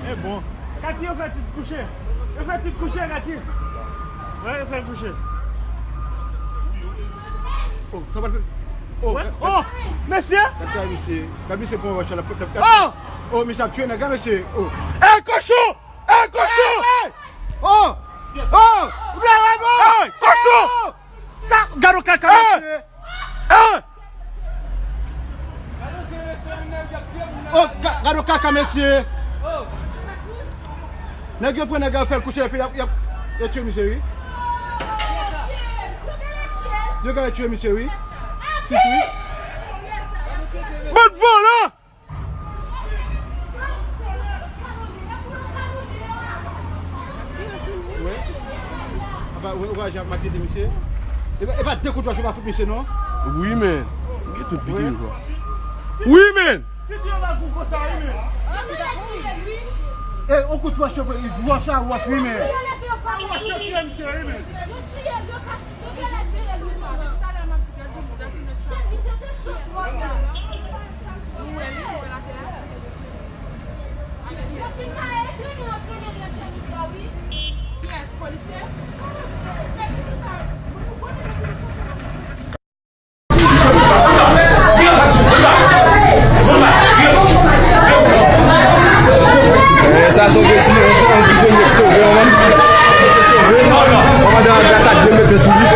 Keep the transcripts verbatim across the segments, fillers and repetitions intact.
E bon. Kati, yo fè Tit kouche. Yo fè Tit kouche, Kati. Wè, yo fè l kouche. Oh, sa pa fè. Oh, wè. Oh, mesye! Gad misye. Gad misye pran wòch la. Oh! Oh, misye ap tchwe nèg la, mesye. Oh. E kochon! E kochon! Oh! Oh! E kochon! Sa, gad yon kaka, mesye. Oh, ga- gad yon kaka, mesye. Nèg yo pran nèg la, fè l kouche, epi y ap, y ap, yo tchwe misye, wi. Yo genlè tchwe misye, wi. Tit, wi. Bann vòlè! Wi. Apa, ou, ou pa janm ap tande misye? E pa, e pa de kout wòch ou pa fout misye, non? Wi, men. M gen tout videyo, kwa. Wi, men. E, yon kout wòch, wòch a wòch, wi, men. Eh, sa se yon prizonye k sove, wi, menm. Kòmandan gras a Dye mete sou li.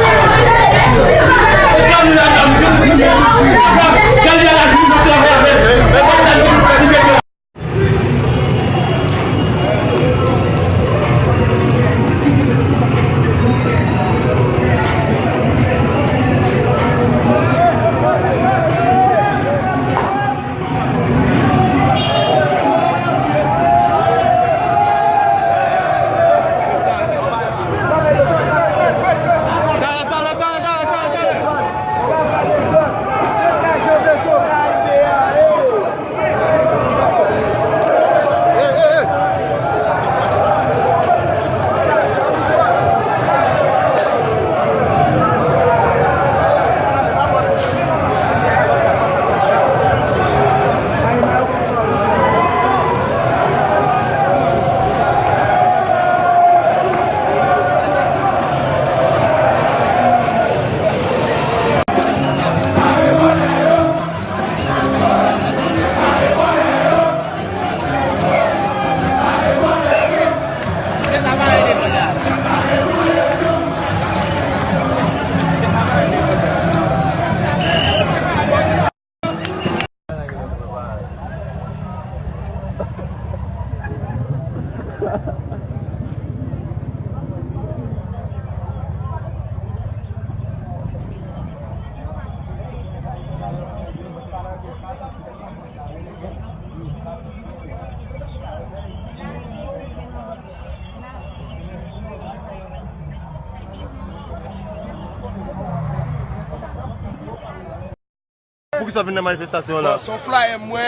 Poukisa w vin nan manifestasyon an la? Bon, se yon flyer m wè.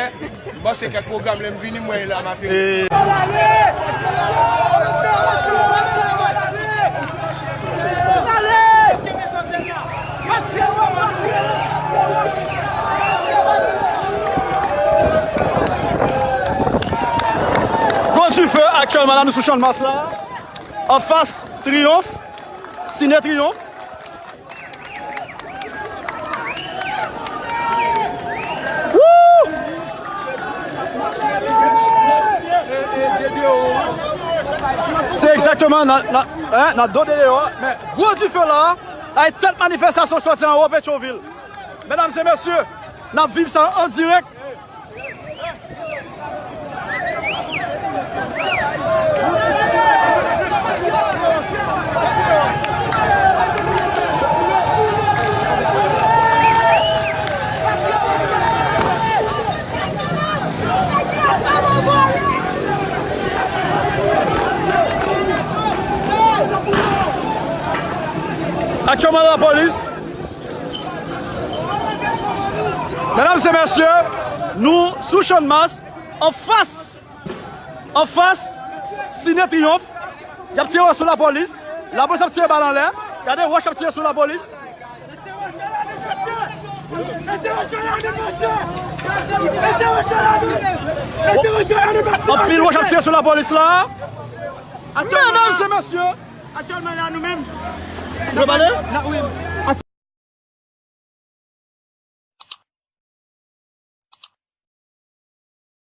M panse kèk pwogram lè m vini, m wè l la maten. Gwo dife aktyèlman la, nou sou Channmas la. Anfas Triyonf, Sine Triyonf. Woo! Se egzakteman nan, nan, en, nan do de deyò, men gwo dife la, ay tèt manifestasyon sòti anwo Petyonvil. Medam e mesye, n ap viv sa an dirèk. Aktyèlman, lapolis. Medam e mesye, nou sou Channmas, anfas, anfas Sine Triyonf. Y ap tire sou lapolis. Lapolis ap tire bal anlè. Gade, wòch ap tire sou lapolis. Anpil wòch ap tire sou lapolis la. Mesdames et messieurs. Aktyèlman la, nou menm. Ou vle pale? Wi.